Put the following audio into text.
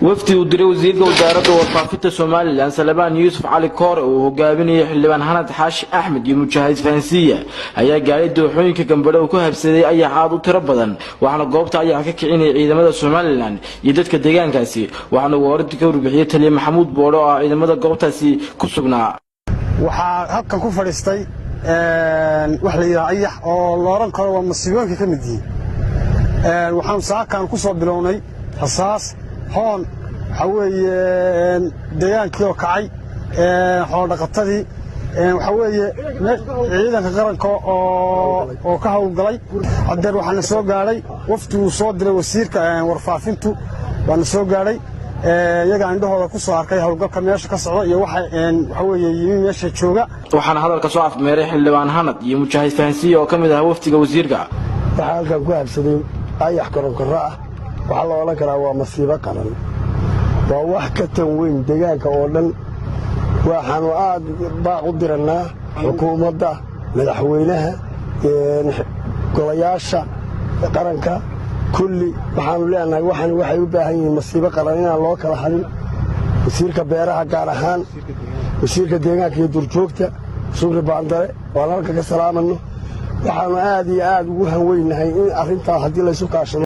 Wafdi uu diray wasiirka wasaaradda warfaafinta Somaliland, Salebaan Yuusuf Cali Koore, uu hogaaminayay xildhibaan Hanad Xaashi Axmed iyo Mujaahid Fahansiya, ayaa gaadhay dooxooyinka Gambadhe uu ku habsaday ayax aad u tiro badan. Waxaana goobta ayaxa ka kicinaya ciidamada Somaliland iyo dadka deegaankaasi. Waxaana uu horinta ka warbixiyey taliye Maxamuud Boodho oo ah ciidamada goobtaasi ku sugnaa. Waxaa halkan ku fadhiistay wax la yidhaha ayax oo la odhan karo waa masiibooyinka ka mid yihiin. Waxaanu saakan ku soo bilownay rasaas, hoon. Waxaa weeye deegaankii oo kacay, xoolodhaqatadii, waxaa weeye ciidanka qaranka oo ka howlgalay. Haddeer waxaana soo gaadhay waftiguu soo diray wasiirka warfaafintu, waana soo gaadhay. Iyagaa indhahooda ku soo arkay howlgalka meesha ka socda iyo waxa waxaa weeye yimi meesha jooga. Waxaana hadalka soo afmeeray xildhibaan Hanad iyo Mujaahid Fahansiya oo ka mid ah wafdiga wasiirka. Waxaa halkan ku habsaday ayax koronkorro ah. Waxaa la odhan karaa waa masiibo qaran, waa wax ka tan weyn deegaanka oo dhan. Waxaannu aad baaq u dirannaa xukuumadda, madaxweynaha, golayaasha qaranka kulli. Waxaannu leenahay waxan waxay u baahan yihiin masiibo qaran inaan loo kala hadin. Wasiirka beeraha gaar ahaan, wasiirka deegaanka iyo duurjoogta Shukri Baandare, waan halka ka salaamanno. Waxaannu aad iyo aad ugu hanweynahay in arrintaa haddii laysu kaashado.